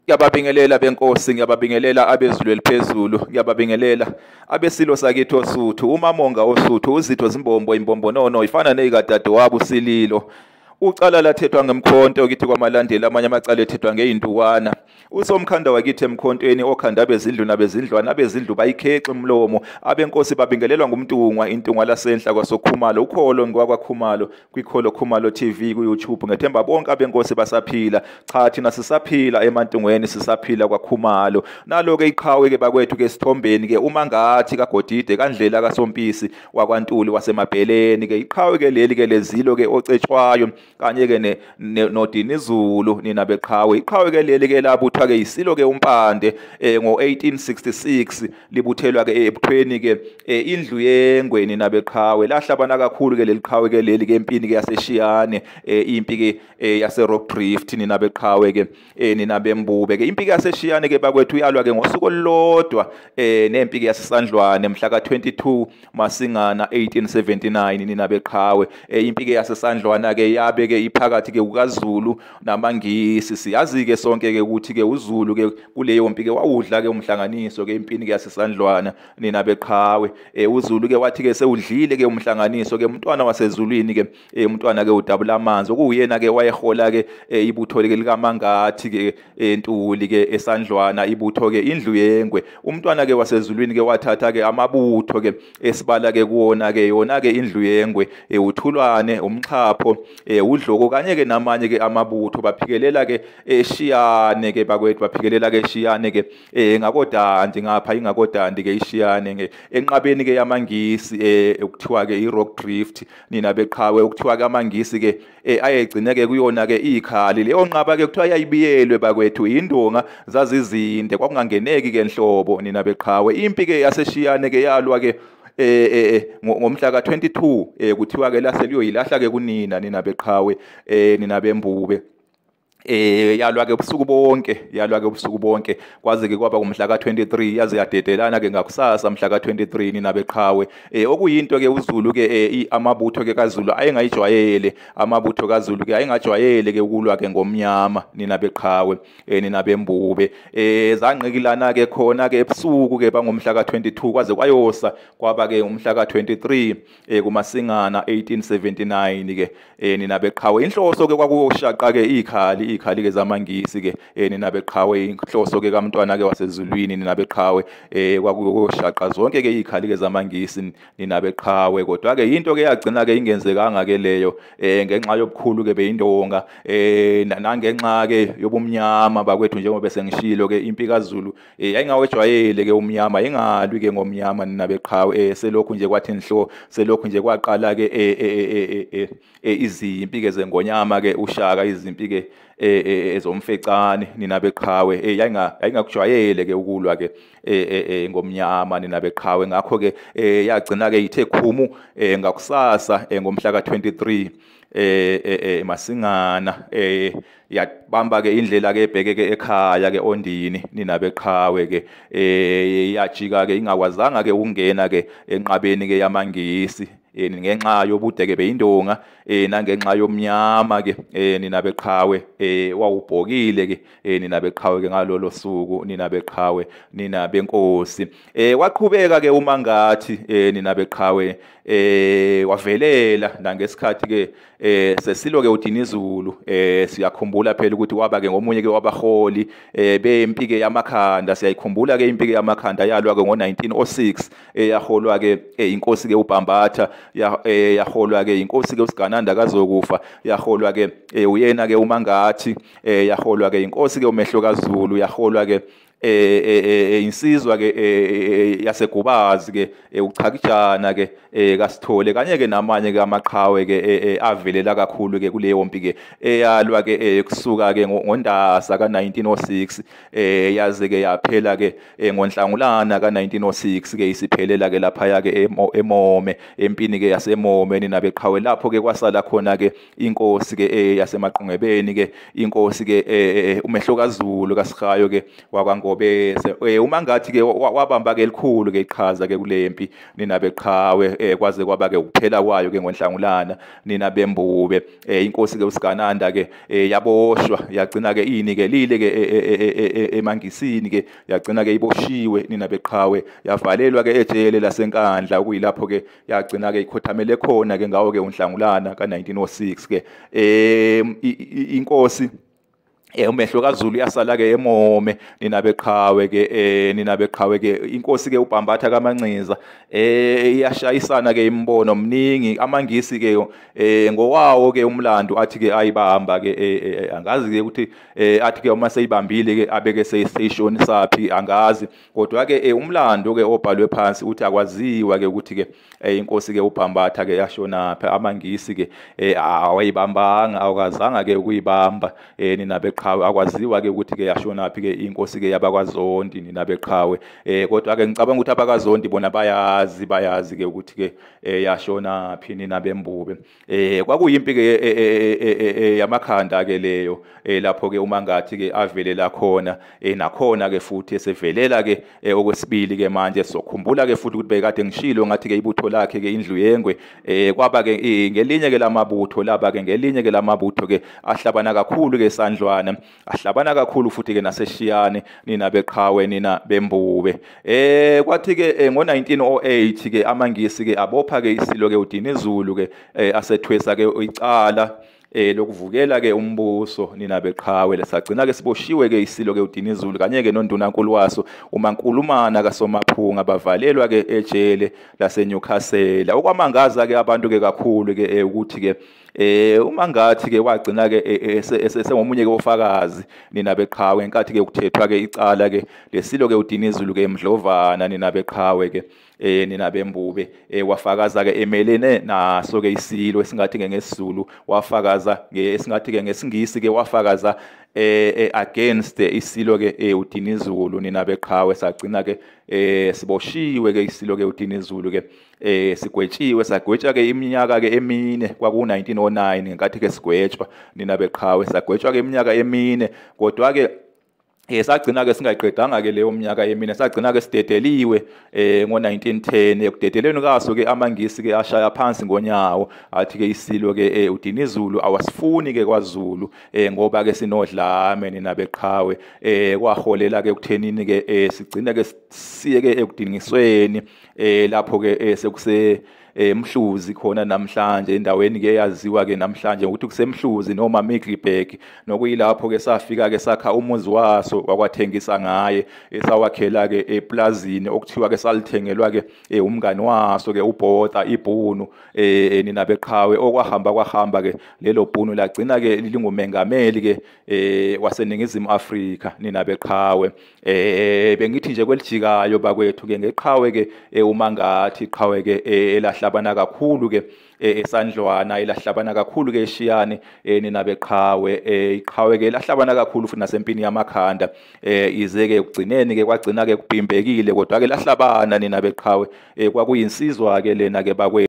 Ngiyababingelela benkosi, ngiyababingelela abezulu eliphezulu, ngiyababingelela abesilo sakithi oSuthu, uMamonga oSuthu, uzitho zimbombo imbombonono ifana nezikadadewabo uSililo. Ucala lathethwa ngemkhonto kithi kwamalandela, amanye amacala ethethwa ngeyintukwana. Usomkhanda wakithi emkhontweni okhanda abezindlu nabezindlwana, abezindlu bayikhexe umlomo, abenkosi babingelelwa ngumntungwa, intungwa lasenhla kwaSokhumalo, ukholo ngwakwaKhumalo, kwikholo Khumalo TV ku YouTube. Ngethemba bonke abenkosi basaphila. Cha, thina sisaphila emantungweni, sisaphila kwaKhumalo. Nalo ke iqhawe ke bakwethu ke sithombeni ke uMangathi kaGodide kaNdlela kaSompisi wakwaNtuli waseMabheleni ke, iqhawe ke leli ke lezilo ke ocetshwayo kanye ke noDinizulu nina beqhawe. Iqhawe ke leli ke labuthwa ke isilo ke uMpande ngo-1866, libuthelwa ke ebuthweni ke indlu yengwe nina beqhawe. Lahlabana kakhulu ke leli qhawe ke leli ke empini ke yaseShiyane, impi ke yase Rock Drift nina beqhawe ke nina bembube ke. Impi ke yaseShiyane ke bakwethu yalwa ke ngosuku olulodwa nempi ke yaseSandlwane mhla ka-22 Masingana 1879 nina beqhawe. Impi ke yaseSandlwana ke yabe ke iphakathi ke kukaZulu namaNgisi. Siyazi ke sonke ke ukuthi ke uZulu ke kuleyo mpi ke wawudla ke umhlanganiso ke empini ke yaseSandlwana nina beqhawe. uZulu ke wathi ke sewudlile ke umhlanganiso ke umntwana wasezulwini ke, umntwana ke udabula amanzi okuyena ke wayehola ke ibutho ke likaMangathi ke eNtuli ke eSandlwana, ibutho ke indlu yengwe. Umntwana ke wasezulwini ke wathatha ke amabutho ke esibala ke kuwona ke yona ke indlu yengwe, uThulwane, uMxhapho, uDloko kanye ke namanye ke amabutho. Baphikelela ke eShiyane ke bakwethu, baphikelela ke eShiyane ke ngakodandi ngapha ingakodandi ke iShiyane ke enqabeni ke yamaNgisi okuthiwa ke iRock Drift nina beqhawe. Okuthiwa ke amaNgisi ke ayegcine ke kuyona ke ikhali leyo nqaba ke kuthiwa yayibiyelwe bakwethu indonga zazizinde, kwakungangeneki ke nhlobo nina beqhawe. Impi ke yaseShiyane ke yalwa ke ngomhla ka-22, kuthiwa ke laseliyoyilahla ke kunina nina beqhawe nina bembube. Yalwa ke ubusuku bonke, yalwa ke ubusuku bonke kwaze ke kwaba kumhla ka-23, yaze yadedelana ke ngakusasa mhla ka-23 nina beqhawe. Okuyinto ke uZulu ke amabutho ke kaZulu ayengayijwayele, amabutho kaZulu ke ayengajwayele ke ukulwa ke ngomnyama nina beqhawe nina bembube. Zanqikilana ke khona ke ebusuku ke bangomhla ka-22 kwaze kwayosa kwaba ke umhla ka-23 kuMasingana 1879 ke nina beqhawe. Inhloso ke kwakuyoshaqa ke ikhali ikhali ke zamaNgisi ke nina beqhawe. Inhloso ke kamntwana ke wasezulwini nina beqhawe kwakuyoshaqa zonke ke ikhali ke zamaNgisi nina beqhawe. Kodwa ke into ke yagcina ke ingenzekanga ke leyo ngenxa yobukhulu ke beyindonga nangenxa ke yobumnyama bakwethu, njengoba sengishilo ke impi kaZulu yayingawejwayele ke umnyama, ingalwi ke ngomnyama nina beqhawe. Selokhu nje kwathi nhlo, selokhu nje kwaqala ke izimpi ke zengonyama ke uShaka, izimpi ke ezomfecane nina beqhawe, yayingakujwayele ke ukulwa ke ngomnyama nina beqhawe. Ngakho ke yagcina ke ithe khumu ngakusasa ngomhla ka-23 Masingana, yabamba ke indlela ke ebheke ke ekhaya ke Ondini nina beqhawe ke. Yajika ke ingakwazanga ke ukungena ke enqabeni ke yamaNgisi ngenxa yobude ke beyindonga nangenxa yomnyama ke nina beqhawe, wawubhokile ke nina beqhawe ke ngalolo suku nina beqhawe nina benkosi. Waqhubeka ke uMangathi nina beqhawe, wavelela nangesikhathi ke sesilo ke uDinizulu. Siyakhumbula phela ukuthi waba ke ngomunye ke wabaholi bempi ke yamakhanda. Siyayikhumbula ke impi ke yamakhanda yalwa ke ngo-1906, yaholwa ke inkosi ke uBhambatha, yaholwa ke inkosi ke uSigananda kaZokufa, yaholwa ke uyena ke uMangathi, yaholwa ke inkosi ke uMehlo kaZulu, yaholwa ke insizwa ke yaseGubazi ke uChakijana ke kaSithole kanye ke namanye ke amaqhawe ke avelela kakhulu ke kuleyo mpi ke eyalwa ke kusuka ke ngoNdasa ka-1906, yaze ke yaphela ke ngoNhlangulana ka-1906 ke isiphelela ke laphaya ke eMome, empini ke yaseMome nina beqhawe. Lapho ke kwasala khona ke inkosi ke yaseMaqungebeni ke, inkosi ke uMehlo kaZulu kaSihayo ke wakwaNgwane. Ngobese. Uma ngathi ke wabamba ke elikhulu ke iqhaza ke kulempi nina beqhawe, kwaze kwaba ke ukuphela kwayo ke ngoNhlangulana nina bembube. Inkosi ke uSigananda ke yaboshwa, yagcina ke inikelile ke emangisini ke, yagcina ke iboshiwe nina beqhawe, yavalelwa ke ejele laseNkandla, okuyilapho ke yagcina ke ikhothamele khona ke ngawo ke uNhlangulana ka1906 ke. Inkosi umehlo kaZulu yasala ke emome nina beqhawe ke, nina beqhawe ke. Inkosi ke uBhambatha kaManciza iyashayisana ke imbono mningi amangisi ke, ngowawo ke umlando athi ke ayibamba ke, angazi ke ukuthi athi ke uma seyibambile ke abeke seyishonisaphi, angazi. Kodwa ke umlando ke obhalwe phansi uthi akwaziwa ke ukuthi ke inkosi ke uBhambatha ke yashonaphi. Amangisi ke awayibambanga, awukazanga ke ukuyibamba nina beqhawe, akwaziwa ke ukuthi ke yashonaphi ke inkosi ke yabakwaZondi nina beqhawe. Kodwa ke ngicabanga ukuthi abakaZondi bona bayazi ke ukuthi ke yashonaphi nina bembube. Kwakuyimpi ke yamakhanda ke leyo, lapho ke uma ngathi ke avelela khona, nakhona ke futhi esevelela ke okwesibili ke manje. Sokhumbula ke futhi ukuthi bekade ngishilo ngathi ke ibutho lakhe ke indlu yengwe, kwaba ke ngelinye ke lamabutho laba ke, ngelinye ke lamabutho ke ahlabana kakhulu ke Sandlwana, ahlabana kakhulu futhi ke naseShiyane nina beqhawe nina bembube. Kwathi ke ngo1908 ke amangisi ke abopha ke isilo ke uDinizulu ke, asethwesa ke icala lokuvukela ke umbuso nina beqhawe. Lesagcina ke siboshiwe ke isilo ke uDinizulu kanye ke nondunankulu waso uMankulumana kaSomaphunga, bavalelwa ke ejele laseNewcastle. Okwamangaza ke abantu ke kakhulu ke ukuthi ke uma ngathi ke wagcina ke sengomunye ke ofakazi nina beqhawe ngenkathi ke ukuthethwa ke icala ke lesilo ke uDinizulu ke eMdlovana nina beqhawe ke, nina bembube. Wafakaza ke emelene naso ke isilo, esingathi ke ngesiZulu wafakaza, esingathi ke ngesingisi ke wafakaza against isilo ke uDinizulu nina beqhawe. Sagcina ke siboshiwe ke isilo ke uDinizulu ke, sigwetshiwe, sagwetshwa ke iminyaka ke emine. Kwaku 1909 ngenkathi ke sigwetshwa nina beqhawe, sagwetshwa ke iminyaka emine. Kodwa ke sagcina ke singayiqedanga ke leyo minyaka emine, sagcina ke sidedeliwe ngo1910. Ekudedelweni kaso ke amangisi ke ashaya phansi ngonyawo, athi ke isilo ke uDinizulu awasifuni ke kwaZulu, ngoba ke sinodlame nina beqhawe. Kwaholela ke ekuthenini ke sigcina ke siye ke ekudingisweni, lapho ke sekuse eMhluzi khona namhlanje, endaweni ke yaziwa ke namhlanje ukuthi kuseMhluzi noma Middelburg, nokuyilapho ke safika ke sakha umuzi waso wakwathengisa ngaye, esawakhela ke eplazini okuthiwa ke salithengelwa ke umngani waso ke uBhota ibhunu, nina beqhawe. Okwahamba kwahamba ke lelo bhunu lagcina ke lingumengameli ke waseNingizimu Afrika nina beqhawe. Bengithi nje kwelijikayo bakwethu ke ngeqhawe ke uma ngathi iqhawe ke elahlabana kakhulu ke eSandlwana, elahlabana kakhulu ke eShiyane, nina beqhawe. Iqhawe ke lahlabana kakhulu futhi nasempini yamakhanda, ize ke ekugcineni ke kwagcina ke kubhimbekile, kodwa ke lahlabana nina beqhawe. Kwakuyinsizwa ke lena ke bakwethu.